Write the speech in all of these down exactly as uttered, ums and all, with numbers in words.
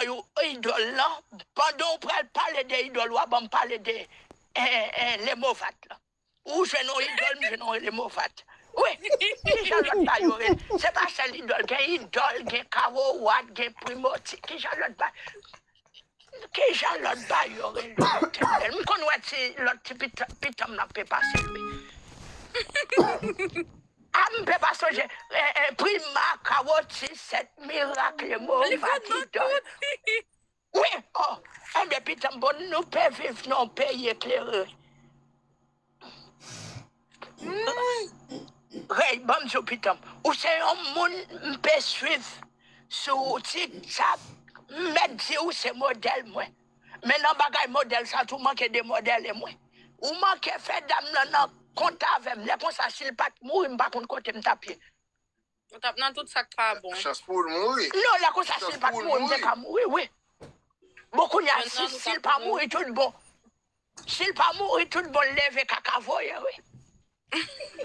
yo idòl lan, pandan w pral pale de idòl, w a ban m pale de eh, eh, Lemovat lan. Ou jwenn yon idòl, m jwenn yon Lemovat. Wi, kijan lòt ba yo rele? Se pa sèl idòl, gen idòl, gen kawowat, gen primoti, kijan lòt ba? Kijan lòt ba yo rele? M konn wè ti lòt ti pitanm nan pe pase wi. A m pe pa sonje eh, eh, prima, kawoti, sèt mirak, lemovakidòl. Wi, oh, enben pitanm bon nou pe viv nan yon peyi eklere. Rey, ban m di w pitanm, ou se yon moun m pe swiv sou TikTok, m mèt di w se modèl mwen. Men nan bagay modèl sa tou manke de modèl e mwen. Ou manke fè dam nan nan kont avè m. Lè konsa si l pa t mouri m pa konn kote m t ap ye. Ou t ap nan tout sa k pa bon. Chans pou l mouri. Non, lè konsa si l pa t mouri, m te ka mouri, wi. Bon, kounye a, si, si l pa mouri tout bon. Si l pa mouri tout bon, l leve kaka voye, wi.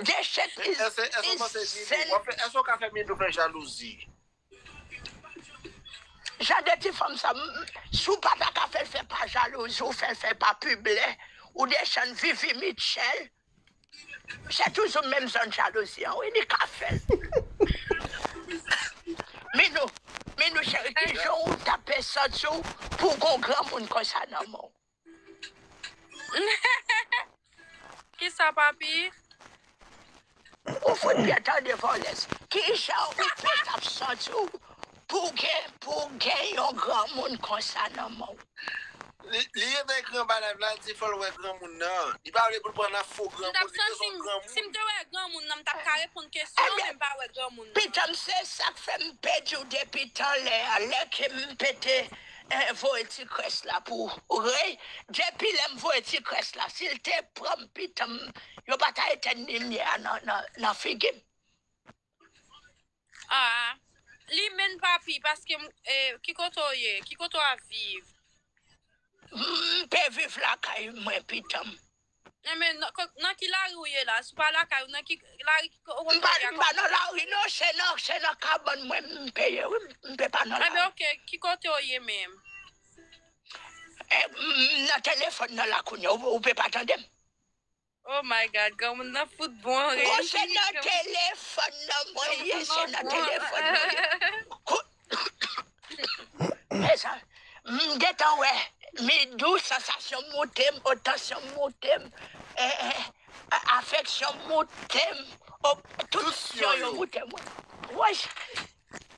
Dechèt is Èske w ka fè Midou fè jalouzi? Jan de ti fanm sa, si w pa ta ka fè l fè pa jalouzi, ou fè l fè pa piblè, ou desann Vivi Mitchell, Se toujou menm zòn jalouzi an wi li ka fè l. Minou, Minou cheri, kijan w t ape santi w pou w gon granmoun konsa nan men w? Kisa papi? Ou fout byen tande vòlèz. Kijan w pe t ap santi w pou w gen pou w gen yon granmoun konsa nan men w? Li rete ekri anba live la, li di fò l wè granmoun nan. Li pa vle pou l pran nan fo granmoun, li bezwen yon granmoun. Si m te wè granmoun nan, m t ap ka reponn kesyon an, men m pa wè granmoun nan. Pitanm, se sa k fè m pèdi w depi talè a, lè ke m pete voye ti krès la pou ou. Rey, depi lè m voye ti krès la, si l te pran m, pitanm, yo pa ta etèn limyè a nan figi m. Ah, li menm papi, paske ki kote w ye, ki kote w ap viv? M pe viv lakay mwen pitanm. Enben, nan ki lari w ye la? Si w pa lakay ou, nan ki lari ou konn peye a? M pa nan lari non, se nan, se nan kabann mwen m pe ye wi, m pe pa nan lari. Enben, oke, ki kote w ye menm? M nan telefòn nan la kounye a, ou pe pa tande m? Oh my God, granmoun nan fout bon. Bon, se nan telefòn nan mwen ye, se nan telefòn mwen ye. Mezanmi, m gentan wè Midou, sansasyon moute m, o tansyon moute m, afeksyon moute m, tout syon yo moute m. Woy,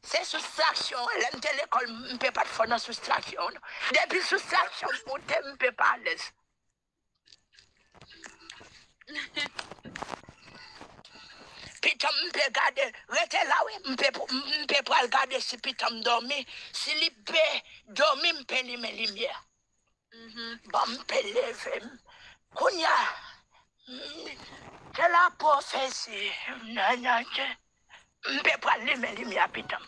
se sou straksyon, lè m te lekòl, m pe pa t fò nan sou straksyon. Depi sou straksyon moute m, m pe pa alèz. Pitanm, m pe gade, rete la wi, m pe, m pe pral gade si pitanm dòmi, si li pe dòmi, m pe limen limyè. Bon, m pe leve m. Kounye a, se la pwofesi, m pe pral limen limyè a pitanm.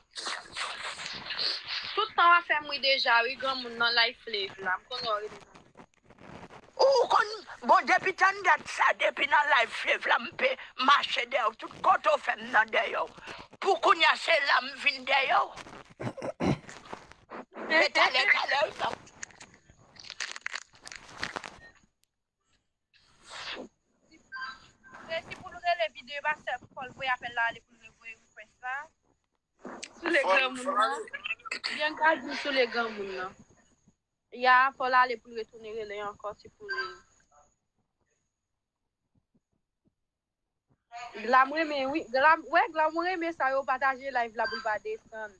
Tout tan w ap fè m ri deja wi granmoun nan live la, m konnen w rele nan. Ou konn, bon, depi tann dat sa, depi nan live la, m pe mache dèyè w, tout kote w fè m nan dèyè w. Pou kounye a, se la m vin dèyè w. Men talè, talè, wi, non. Se si pou l rele videyo, e pa sèl fò l voye apèl la ale pou l revoye request la. Sou le granmoun nan. Byen gade sou le granmoun nan. Ya, fò l ale pou l retounen rele ankò, se pou li. Glam renmen, wi. Glam, wè, Glam, ou renmen sa, yo pataje live la pou l pa desann.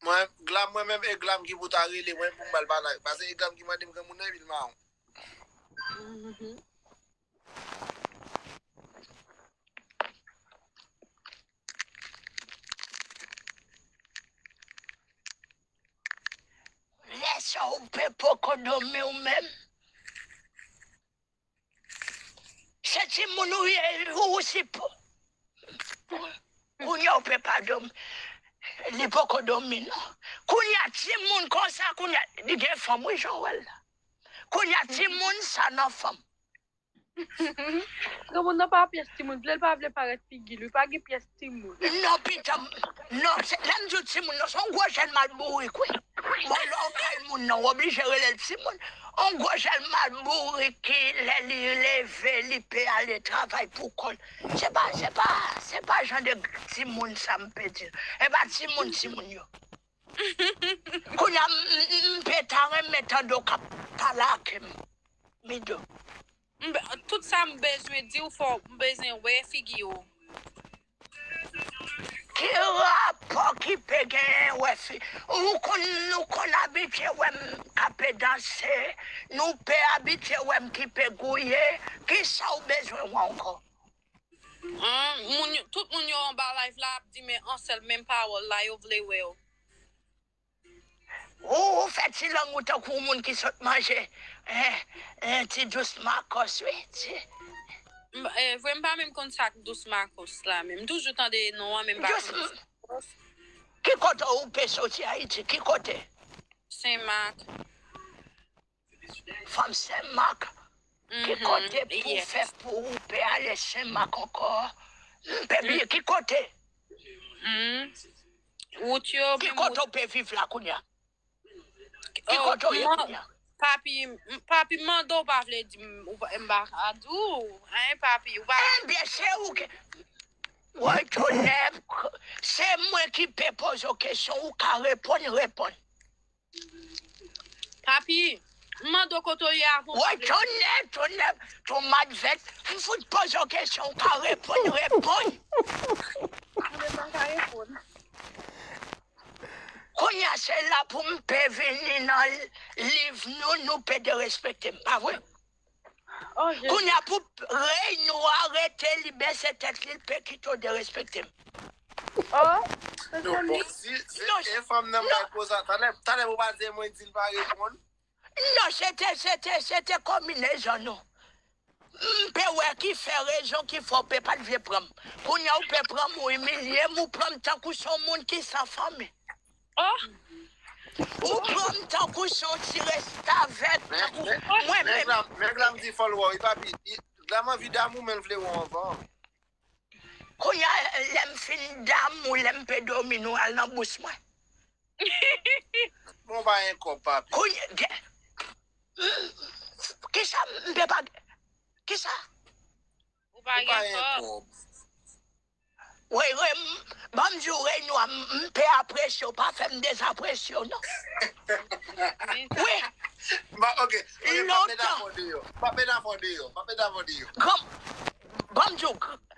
Mwen, Glam, mwen menm, e Glam ki pou ta rele mwen pou m ba l pa live. Paske e Glam ki mande m granmoun nan, epi l mawon. Lè sa w pe poko dòmi w menm. Se timoun ou ye, ou si pou. Kounye a w pe pa dòmi. Li poko dòmi non. Kounye a timoun konsa, kounye a li gen fanm wi jan w wè l la. Kounye a timoun sa nan fanm. Granmoun nan pa pyès timoun, vle l pa vle parèt figi l wi, pa gen pyès timoun. Non pitanm, non, lè m di w timoun non, se yon gwo jèn mal bourik wi. Bon, lè moun nan, w oblije rele l timoun. On gwo jèn mal bourik ki lè li leve, li pe ale travay pou kò l. Se pa, se pa, se pa jan de timoun sa m pe di. E pa timoun, timoun yo. Kounye a, m, m, m pe ta renmen tande w k ap pale ak m. Mido. M be- Tout sa m bezwen di w, fò m bezwen wè figi w. Ki rapò ki pe genyen wè fi? Ou konn, nou konn abitye wè m k ape danse, nou pe abitye wè m ki pe gouye. Kisa w bezwen wè ankò? An, moun yo, tout moun yo anba live la ap di men an sèl menm pawòl la, yo vle wè w. Ou, ou fè ti lang ou tankou moun ki sot manje. Eh, eh, ti dous makòs, wi. Ti... M, eh, vre, m pa menm konn sa k dous makòs la, men m toujou tande non an, men m pa Dous konn. Ki kote ou pe soti Ayiti? Ki kote? Senmak. Fanm Senmak. Ki kote pou fè pou ou pe ale Senmak ankò? M pe bliye ki kote? Wout yo, Ki menm kote wout. Ou pe viv la kounye a? Ki Oh, kote ou ye mwen- kounye a? Papi, m- papi mande w pa vle di m, ou pa- m pa ka di w. Hein, papi, ou pa. Ebyen, se ou ki... Woy, tonè, se mwen ki pe poze w kesyon, ou ka reponn, reponn. Papi, m mande w kote w ye avan. Woy, tonè, tonè, tonmadvèt, m fout poze w kesyon, ou ka reponn, reponn. Mwen pa ka reponn. Kounye a, se la pou m pe vini nan liv nou, nou pe derespekte m, pa vre? Oh, Jezi. Kounye a, pou rèy nou a rete li bese tèt li, l pe kite w derespekte m. Oh, Non, bon, si, si e fanm nan bay koza, talè, talè pou pa di mwen di l pa reponn. Non, se te, se te, se te konbinezon nou. M pe wè ki fè rezon ki fè w pe pa t vle pran m. Kounye a, ou pe pran m, ou imilye m, ou pran m tankou se yon moun ki san fanmi. Oh, Ou pran m tankou se yon ti restavèk, tankou mwen Nèg menm. La, nèg la m di fò l wè w, li pa pi, li, la m anvi damou, men l vle wè w anvan. Kounye a, lè m fin damou, lè m pe dòmi, nou al nan bous mwen. Bon, pa gen kòb, papi. Kounye, gen, kisa m pe pa, kisa? ou pa Ou pa gen gen kòb. kòb. Woy, woy, m- ban m di w, rèy nwa, m m pe apresye w, pa fè m dezapresye w, non. Wi, Ba, ok, ok, m ap met Lontan. Afò deyò. M ap met Afò deyò. M ap met Afò deyò. Gran, ban m di w, gr-